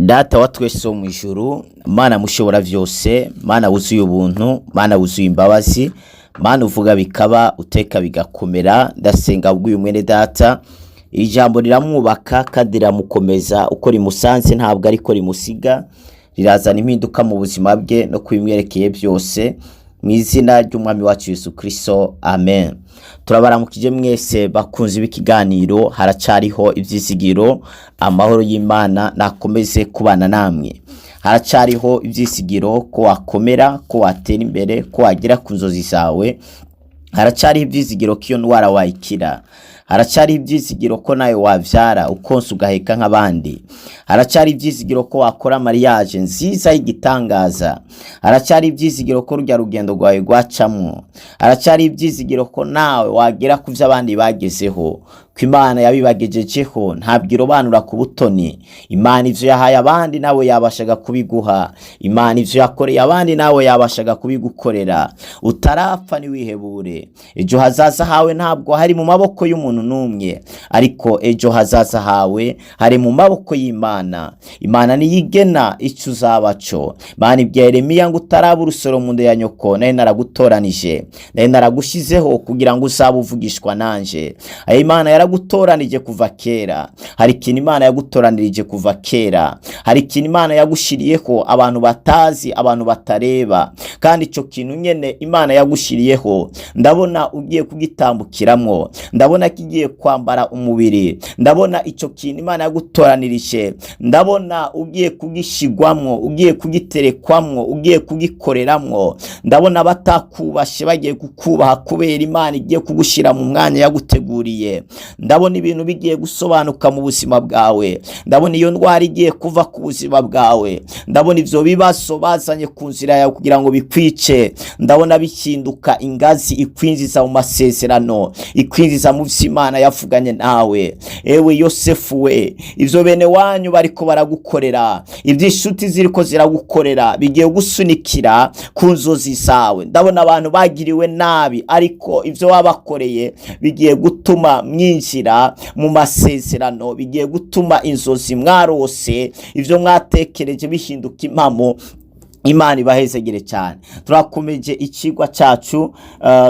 Data wa twese wo mw'ijuru, Mana mushobora vyose, Mana wuzuye ubuntu, Mana wuzuye imbabazi, Mana uvuga bikaba, uteka bigakomera, ndasenga bw'uyu mwene data, ijambo riramwubaka kandi riramukomeza. Uko rimusanze ntabwo ariko rimusiga, rirazana impinduka mu buzima bwe no kubimwerekeye byose, mu izina ry'Umwami wacu Yesu Kristo, amen. Turabaramukije mwese bakunzi b'ikiganiro Haracariho Ivyizigiro. Amahoro y'Imana nakomeze kubana namwe. Haracariho ivyizigiro ko wakomera, ko watera imbere, ko wagera ku nzozi zawe. Haracariho ivyizigiro ko iyo ndwara wayikira. Haracariho ivyizigiro ko nawe wavyara, ukonsa, ugaheka nk'abandi. Haracari ivyizigiro ko wakora mariage nziza y'igitangaza. Haracari ivyizigiro ko rurya rugendo rwawe rwacamwo. Haracari ivyizigiro ko nawe wagera ku vyo abandi bagezeho, ko Imana yabibagejejeho. Ntabwo irobanura ku butoni. Imana ivyo yahaye abandi nawe yabashaga kubiguha. Imana ivyo yakoreye abandi nawe yabashaga kubigukorera. Utarapfa, ntiwihebure. Ejo hazaza hawe ntabwo hari mu maboko y'umuntu n'umwe, ariko ejo hazaza hawe hari mu maboko y'Imana. Imana niyigena ico uzaba co. Imana ibwiye Yeremiya ngo: "Utaraba urusoro mu nda ya nyoko nari naragutoranije, nari naragushizeho kugira ngo uzabe uvugishwa nanje." Ayo Imana yaragutoranije kuva kera. Hari ikintu Imana yagutoranirije kuva kera. Hari ikintu Imana yagushiriyeho abantu batazi, abantu batareba. Kandi ico kintu nyene Imana yagushiriyeho, ndabona ugiye kugitambukiramwo, ndabona kigiye kwambara umubiri. Ndabona ico kintu Imana yagutoranirije, ndabona ugiye kugishigwamwo, ugiye kugiterekwamwo, ugiye kugikoreramwo. Ndabona batakubashe bagiye kukubaha kubera Imana igiye kugushira mu mwanya yaguteguriye. Ndabona ibintu bigiye gusobanuka mu buzima bwawe. Ndabona iyo ndwara igiye kuva ku buzima bwawe. Ndabona ivyo bibazo bazanye ku nzira yawe kugira ngo bikwice, ndabona bihinduka ingazi ikwinjiza mu masezerano, ikwinjiza mu vyo Imana yavuganye nawe. Ewe Yosefu we, ivyo bene wanyu bariko baragukorera, ivyo inshuti ziriko ziragukorera, bigiye gusunikira ku nzozi zawe. Ndabona abantu bagiriwe nabi, ariko ivyo wabakoreye bigiye gutuma mwinjira mu masezerano, bigiye gutuma inzozi mwarose, ivyo mwatekereje bihinduka impamo. Imana ibahezegere cyane. Turakomeje ikigwa cyacu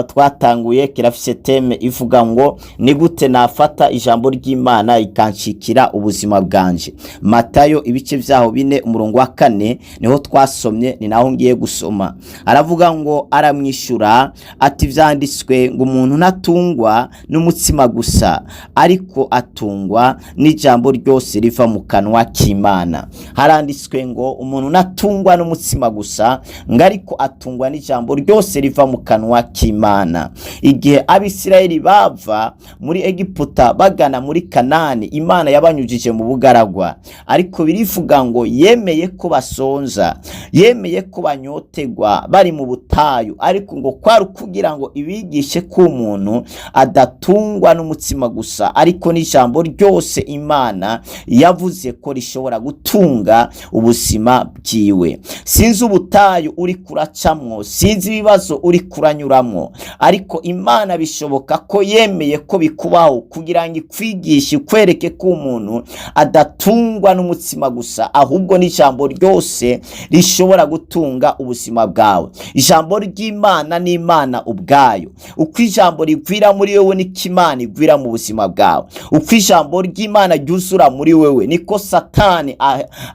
twatanguye, kirafise thème ivuga ngo: "Ni gute nafata ijambo ry'Imana ikanshikira ubuzima bwanje?" Matayo ibice vyaho 4, umurongo wa 4 niho twasomye, ni naho ngiye gusoma. Aravuga ngo: "Aramwishyura ati: Vyanditswe ngo umuntu ntatungwa n'umutsima gusa, ariko atungwa n'ijambo ryose riva mu kanwa k'Imana." Haranditswe ngo umuntu ntatungwa n'umutsima gusa, ngo ariko atungwa n'ijambo ryose riva mu kanwa k'Imana. Igihe Abisirayeli bava muri Egiputa bagana muri Kanani, Imana yabanyujije mu bugaragwa, ariko birivuga ngo yemeye ko basonza, yemeye ko banyotegwa bari mu butayu, ariko ngo kwari ukugira ngo ibigishe ko umuntu adatungwa n'umutsima gusa, ariko n'ijambo ryose Imana yavuze ko rishobora gutunga ubuzima bwiwe. Sinzi ubutayu uri kuracamwo, sinzi ibibazo uri kuranyuramwo, ariko Imana bishoboka ko yemeye ko bikubaho kugira ngo ikwigishe, ikwereke ko umuntu adatungwa n'umutsima gusa, ahubwo n'ijambo ryose rishobora gutunga ubuzima bwawe. Ijambo ry'Imana n'Imana ubwayo. Uko ijambo rigwira muri wewe, niko Imana igwira mu buzima bwawe. Uko ijambo ry'Imana ryuzura muri wewe, niko Satani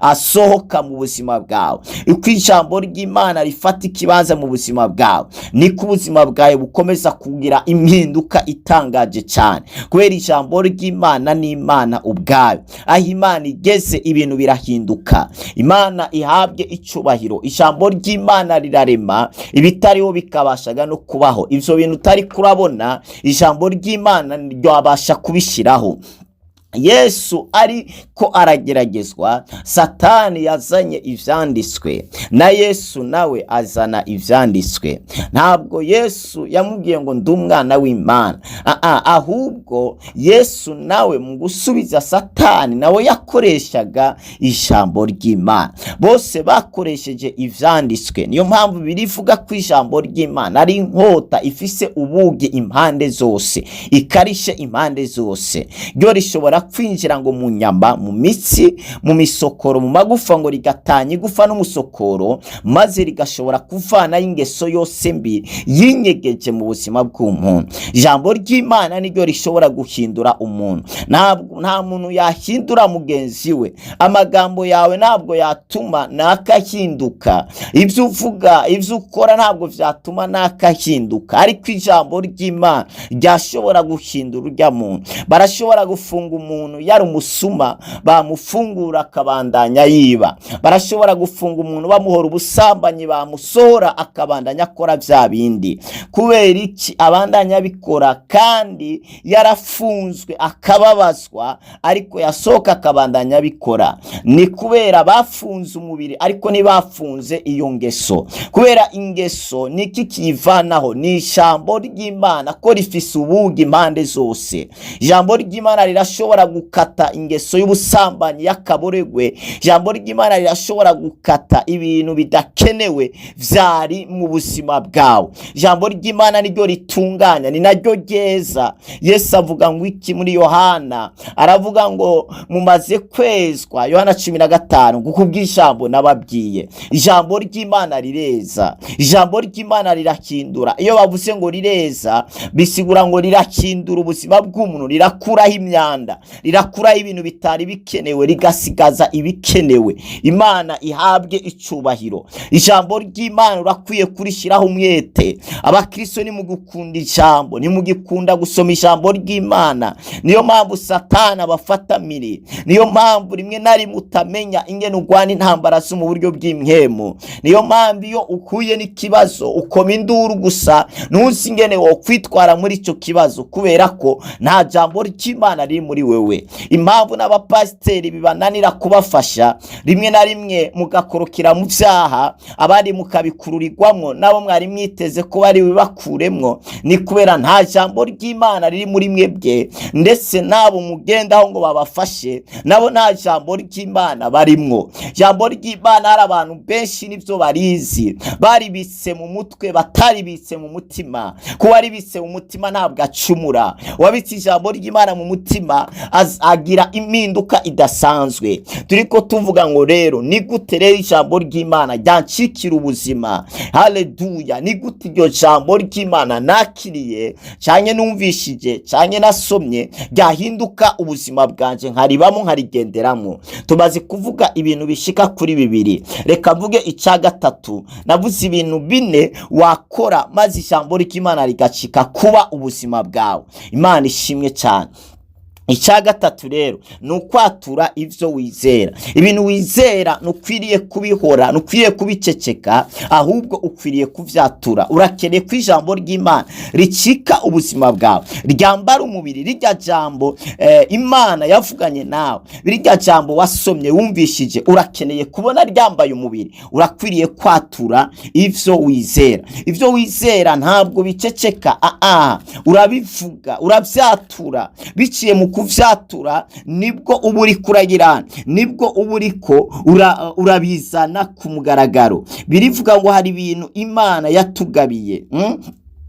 asohoka mu buzima bwawe. Uko ijambo ry'Imana rifata ikibanza mu buzima bwawe, niko ubuzima bwawe bukomeza kugira impinduka itangaje cyane, kubera ijambo ry'Imana n'Imana ubwayo. Aho Imana igeze, ibintu birahinduka. Imana ihabwe icubahiro. Ijambo ry'Imana rirarema ibitariho bikabashaga no kubaho. Ivyo bintu utari kurabona, ijambo ry'Imana ryabasha kubishyiraho. Yesu ariko arageragezwa, Satani yazanye ivyanditswe, na Yesu nawe azana ivyanditswe. Ntabwo Yesu yamubwiye ngo: "Ndi umwana w'Imana." Ahubwo Yesu nawe mu gusubiza Satani nawe yakoreshaga ijambo ry'Imana. Bose bakoresheje ivyanditswe. Niyo mpamvu birivuga ko ijambo ry'Imana ari inkota ifise ubugi impande zose, ikarishe impande zose, ryo rishobora kwinjira ngo mu nyama, mu mitsi, mu misokoro, mu magufa, ngo rigatanya igufa n'umusokoro, maze rigashobora kuvanayo ingeso yose mbi yinyegeje mu buzima bw'umuntu. Ijambo ry'Imana niryo rishobora guhindura umuntu. Ntabwo nta muntu yahindura mugenzi we. Amagambo yawe ntabwo yatuma nakahinduka. Ibyo uvuga, ibyo ukora ntabwo byatuma nakahinduka, ariko ijambo ry'Imana ryashobora guhindura urya muntu. Barashobora gufunga umuntu yari umusuma, bamufungura akabandanya yiba. Barashobora gufunga umuntu bamuhora ubusambanyi, bamusohora akabandanya akora bya bindi. Kubera iki abandanya abikora kandi yarafunzwe akababazwa, ariko yasohoka akabandanya abikora? Ni kubera bafunze umubiri ariko ntibafunze iyo ngeso. Kubera ingeso niki kiyivanaho? Ni ijambo ry'Imana, ko rifise ubugi impande zose. Ijambo ry'Imana rirashobora gukata ingeso y'ubusambanyi, y'akaboregwe. Ijambo ry'Imana rirashobora gukata ibintu bidakenewe vyari mu buzima bwawe. Ijambo ry'Imana niryo ritunganya, ni naryo ryeza. Yesu avuga ngo iki muri Yohana? Aravuga ngo mumaze kwezwa, Yohana 15, kuko ubw'ijambo nababwiye. Ijambo ry'Imana rireza, ijambo ry'Imana rirakindura. Iyo bavuze ngo rireza, bisigura ngo rirakindura ubuzima bw'umuntu, rirakuraho imyanda, rirakuraho ibintu bitari bikenewe, rigasigaza ibikenewe. Imana ihabwe icubahiro. Ijambo ry'Imana urakwiye kurishyiraho umwete. Abakristo nimugukunda ijambo, nimugikunda gusoma ijambo ry'Imana. Niyo mpamvu Satani abafata miri, niyo mpamvu rimwe na rimwe utamenya ingene urwana intambara zo mu buryo bw'impwemu. Niyo mpamvu iyo ukuye n'ikibazo ukoma induru gusa, ntuzi ingene wokwitwara muri icyo kibazo, kubera ko nta jambo ry'Imana riri muri wewe. Impamvu n'abapasiteri bibananira kubafasha, rimwe na rimwe mugakorokera mu byaha, abandi mukabikururirwamwo nabo mwari mwiteze ko bari bubakuremwo, ni kubera nta jambo ry'Imana riri muri mwebwe. Ndetse n'abo mugendaho ngo babafashe nabo nta jambo ry'Imana barimwo. Jambo ry'Imana hari abantu benshi nibyo barizi, baribitse mu mutwe, bataribitse mu mutima. Kuba ribitse mu mutima ntabwo acumura. Uwabitse ijambo ry'Imana mu mutima agira impinduka idasanzwe. Turiko tuvuga ngo rero ni gute rero ijambo ry'Imana ryancikira ubuzima? Haleluya! Ni gute iryo jambo ry'Imana nakiriye canke numvishije canke nasomye ryahinduka ubuzima bwanje, nkaribamo, nkarigenderamo? Tumaze kuvuga ibintu bishika kuri bibiri, reka mvuge icya gatatu. Navuze ibintu bine wakora maze ijambo ry'Imana rigacika kuba ubuzima bwawe. Imana ishimwe cyane. Icya gatatu rero ni ukwatura ibyo wizera. Ibintu wizera ntukwiriye kubihora, ntukwiriye kubiceceka, ahubwo ukwiriye kubyatura. Urakeneye ko ijambo ry'Imana ricika ubuzima bwawe, ryambara umubiri. Rirya jambo Imana yavuganye nawe, rirya jambo wasomye, wumvishije, urakeneye kubona ryambaye umubiri. Urakwiriye kwatura ibyo wizera. Ibyo wizera ntabwo biceceka, aa urabivuga, urabyatura. Biciye mu kuvyatura nibwo uba uriko uragirana, nibwo uba uriko urabizana ku mugaragaro. Birivuga ngo hari ibintu Imana yatugabiye,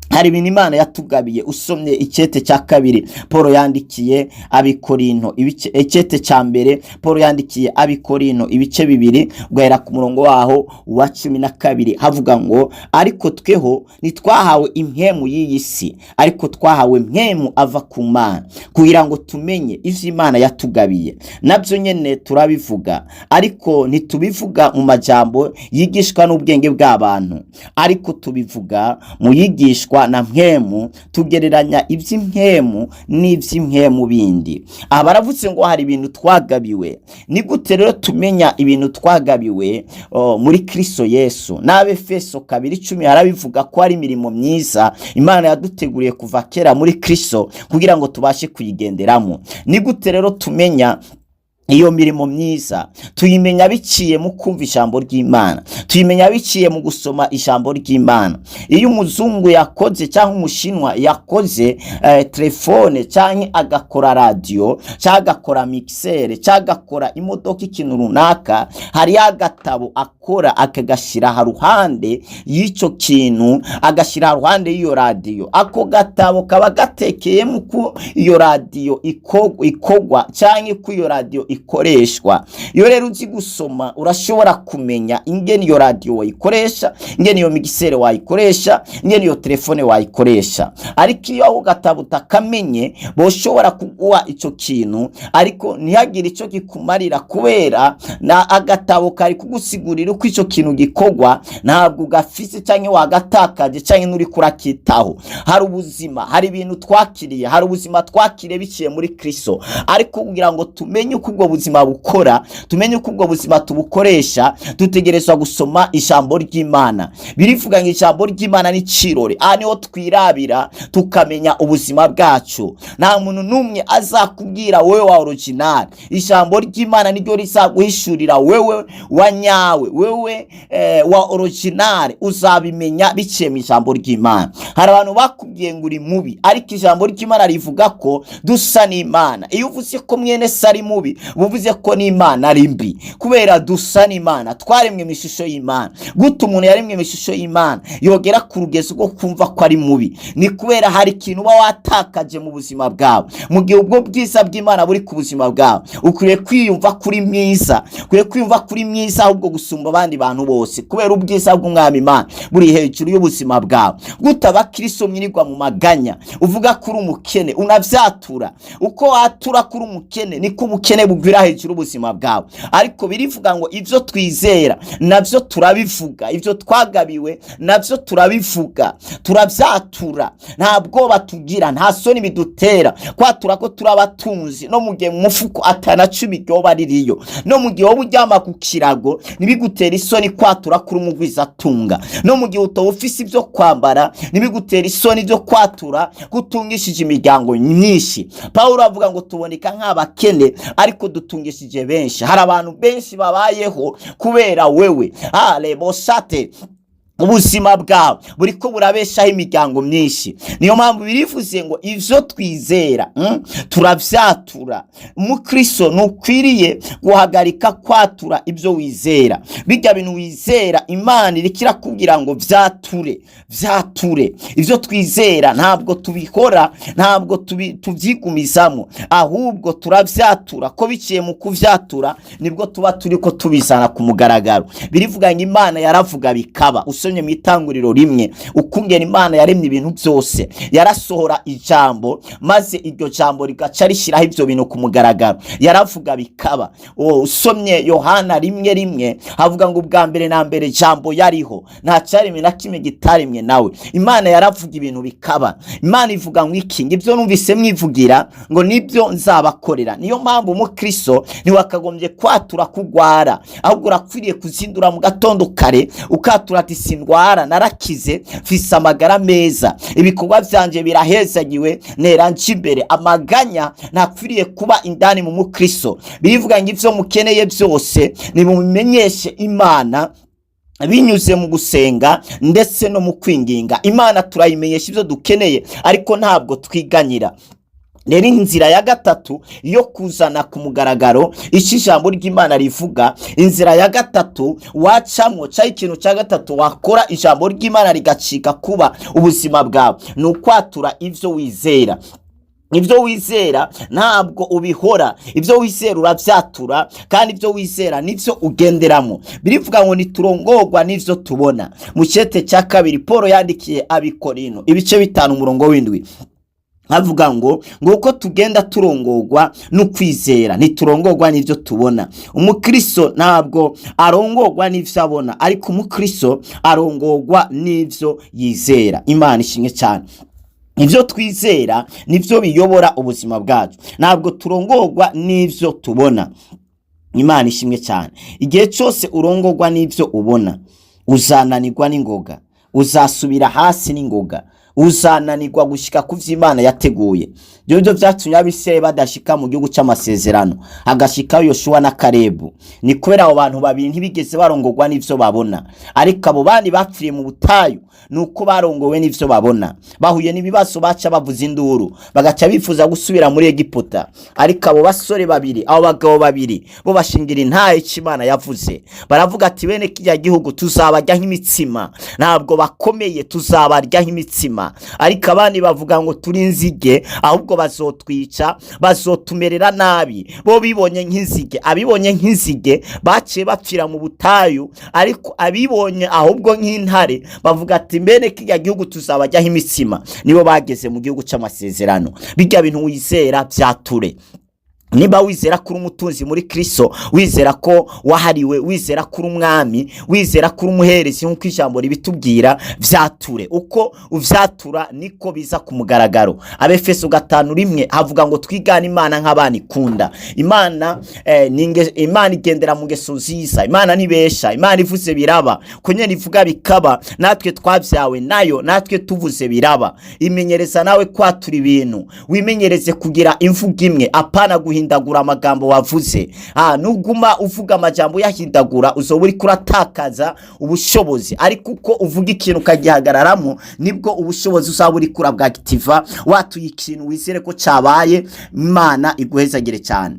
Hari ibintu Imana yatugabiye. Usomye icyete cya kabiri Paul yandikiye Abikorinto, ibice, icyete cya mbere Paul yandikiye Abikorinto, ibice 2, guhera ku murongo waho wa 12, havuga ngo: "Ariko tweho ntitwahawe impwemu y'iyi si, ariko twahawe impwemu ava ku Mana, kugira ngo tumenye ivyo Imana yatugabiye. Nabyo nyene turabivuga, ariko ntitubivuga mu majambo yigishwa n'ubwenge bw'abantu, ariko tubivuga mu yigishwa na mpwemu, tugereranya iby'impwemu n'iby'impwemu bindi." Aha baravuze ngo hari ibintu twagabiwe. Ni gute rero tumenya ibintu twagabiwe muri Kristo Yesu? N'Abefeso 2:10 harabivuga ko hari imirimo myiza Imana yaduteguriye kuva kera muri Kristo kugira ngo tubashe kuyigenderamo. Ni gute rero tumenya Iyo mirimo myiza tuyimenya biciye mu kumva ijambo ry'Imana, tuyimenya biciye mu gusoma ijambo ry'Imana. Iyo umuzungu yakoze cyangwa umushinwa yakoze telefone cyangwa agakora radiyo cyangwa agakora mixer cyangwa agakora imodoka, ikintu runaka, hariyo agatabo akora akagashyira haruhande y'icyo kintu, agashyira haruhande y'iyo radiyo. Ako gatabo kaba gatekeyemo uko iyo radiyo ikogwa cyangwa uko iyo radiyo ikoreshwa. Iyo rero uzi gusoma, urashobora kumenya ingene iyo radiyo wayikoresha, ingene iyo mixer wayikoresha, ingene iyo telefone wayikoresha. Ariko iyo ako gatabo utakamenye, boshobora kuguha icyo kintu ariko ntihagire icyo kikumarira, kubera na agatabo kari kugusigurira uko icyo kintu gikorwa ntabwo ugafise, cyangwa wagatakaje, cyangwa nturi kurakitaho. Hari ubuzima, hari ibintu twakiriye, hari ubuzima twakiriye biciye muri Kristo, ariko kugira ngo tumenye uko ubwo buzima bukora, tumenye uko ubwo buzima tubukoresha, dutegerezwa gusoma ijambo ry'Imana. Birivuga ngo ijambo ry'Imana ni cirore, aha niho twirabira tukamenya ubuzima bwacu. Nta muntu n'umwe azakubwira wewe wa original. Ijambo ry'Imana niryo rizaguhishurira wewe wa nyawe, wewe wa original uzabimenya biciye mu ijambo ry'Imana. Hari abantu bakubwiye ngo uri mubi, ariko ijambo ry'Imana rivuga ko dusa n'Imana. Iyo uvuze ko mwene se ari mubi, uvuze ko n'Imana ari mbi, kubera dusa n'Imana, twaremwe mu ishusho y'Imana. Gute umuntu yaremwe mu ishusho y'Imana yogera ku rugezo rwo kumva ko ari mubi? Ni kubera hari ikintu uba watakaje mu buzima bwawe. Mu gihe ubwo bwiza bw'Imana buri ku buzima bwawe, ukwiriye kwiyumva kuri mwiza, ukwiye kwiyumva kuri mwiza ahubwo gusumba abandi bantu bose, kubera ubwiza bw'Umwami Imana buri hejuru y'ubuzima bwawe. Gute abakristo mwirirwa mu maganya, uvuga ko uri umukene, unavyatura? Uko watura kuri umukene, niko ubukene bugwira hejuru y'ubuzima bwawe. Ariko birivuga ngo ivyo twizera navyo turabivuga, ivyo twagabiwe navyo turabivuga, turavyatura. Nta bwoba tugira, nta soni bidutera kwatura ko turi abatunzi, no mu gihe mu mufuko atana cumi ryoba ririyo, no mu gihe wowe uryama ku kirago, ntibigutera isoni kwatura kuri umugwizatunga. No mu gihe utoba ufise ibyo kwambara, ntibigutera isoni byo kwatura gutungishije imiryango myinshi. Pawulo avuga ngo tuboneka nk'abakene ariko dutungishije benshi. Hari abantu benshi babayeho kubera wewe arebosate. Ubuzima bwawe buriko burabeshaho imiryango myinshi. Niyo mpamvu birivuze ngo ivyo twizera turavyatura. Umukristo ntukwiriye guhagarika kwatura ibyo wizera. Bijya bintu wizera, Imana iriko irakubwira ngo vyature, vyature. Ivyo twizera ntabwo tubikora, ntabwo tuvyigumizamo, ahubwo turavyatura, ko biciye mu kuvyatura nibwo tuba turiko tubizana ku mugaragaro. Birivuga ngo Imana yaravuga bikaba. Usomye mu Itanguriro 1, ukungena Imana yaremye ibintu byose, yarasohora ijambo maze iryo jambo rigaca rishyiraho ibyo bintu ku mugaragaro. Yaravuga bikaba. Usomye Yohana 1:1, havuga ngo ubwa mbere na mbere jambo yariho, nta cyaremwe na kimwe gitaremwe nawe. Imana yaravuga ibintu bikaba. Imana ivuga ngo iki? Ngo ibyo numvise mwivugira, ngo nibyo nzabakorera. Niyo mpamvu umukristo ntiwakagombye kwatura kugwara, ahubwo urakwiriye kuzindura mu gatondo kare ukatura ati sindwara, narakize, mfise amagara meza, ibikorwa vyanje birahezagiwe, nera nje imbere. Amaganya ntakwiriye kuba indani mu mukristo. Birivuga ngo ivyo mukeneye byose nimubimenyeshe Imana binyuze mu gusenga ndetse no mu kwinginga. Imana turayimenyesha ibyo dukeneye, ariko ntabwo twiganyira. Rero inzira ya gatatu yo kuzana ku mugaragaro icyo ijambo ry'Imana rivuga, inzira ya gatatu wacamwo, cyangwa ikintu cya gatatu wakora ijambo ry'Imana rigacika kuba ubuzima bwawe, ni ukwatura ibyo wizera. Ibyo wizera ntabwo ubihora, ibyo wizera urabyatura, kandi ibyo wizera nibyo ugenderamo. Birivuga ngo ntiturongorwa n'ibyo tubona. Mu cyete cya kabiri Paul yandikiye Abikorino, ibice 5, umurongo w'7, avuga ngo nguko tugenda turongorwa n'ukwizera, ntiturongorwa n'ibyo tubona. Umukristo ntabwo arongorwa n'ibyo abona, ariko umukristo arongorwa n'ibyo yizera. Imana ishimwe cyane. Ibyo twizera nibyo biyobora ubuzima bwacu, ntabwo turongorwa n'ibyo tubona. Imana ishimwe cyane. Igihe cyose urongorwa n'ibyo ubona, uzananirwa n'ingoga, uzasubira hasi n'ingoga. Uzananirwa gushika ku vyo Imana yateguye. Ibyo nivyo vyatumye Abisirayeli badashika mu gihugu c'amasezerano, hagashikayo Yoshuwa na Kalebu. Ni kubera abo bantu babiri ntibigeze barongorwa n'ivyo babona. Ariko abo bandi bapfiriye mu butayu ni uko barongowe n'ivyo babona. Bahuye n'ibibazo, baca bavuza induru, bagaca bifuza gusubira muri Egiputa. Ariko abo basore babiri, abo bagabo babiri, bo bashingira intahe ico Imana yavuze. Baravuga ati: "Bene kirya gihugu tuzabarya nk'imitsima, ntabwo bakomeye, tuzabarya nk'imitsima." Ariko abandi bavuga ngo: "Turi inzige, ahubwo bazotwica, bazotumerera nabi." Bo bibonye nk'inzige. Abibonye nk'inzige baciye bapfira mu butayu, ariko abibonye ahubwo nk'intare bavuga ati: "Mbene kirya gihugu tuzabaryaho imitsima", nibo bageze mu gihugu c'amasezerano. Bijya bintu wizera vyature. Niba wizera ko uri umutunzi muri Kristo, wizera ko wahariwe, wizera ko uri umwami, wizera ko uri umuherezi nk'uko ijambo ribitubwira, vyature. Uko uvyatura niko biza ku mugaragaro. Abefeso 5:1 havuga ngo twigane Imana nk'abana ikunda. Imana Imana igendera mu ngeso nziza. Imana ntibesha. Imana ivuze biraba, ko nyene ivuga bikaba. Natwe twabyawe nayo, natwe tuvuze biraba. Imenyereza nawe kwatura ibintu, wimenyereze kugira imvugo imwe, apana guhindagura amagambo wavuze. Nuguma uvuga amajambo uyahindagura, uzoba uriko uratakaza ubushobozi. Ariko uko uvuga ikintu ukagihagararamo, nibwo ubushobozi uzaba uriko urabwagitiva. Watuye ikintu, wizere ko cabaye. Imana iguhezagire cyane.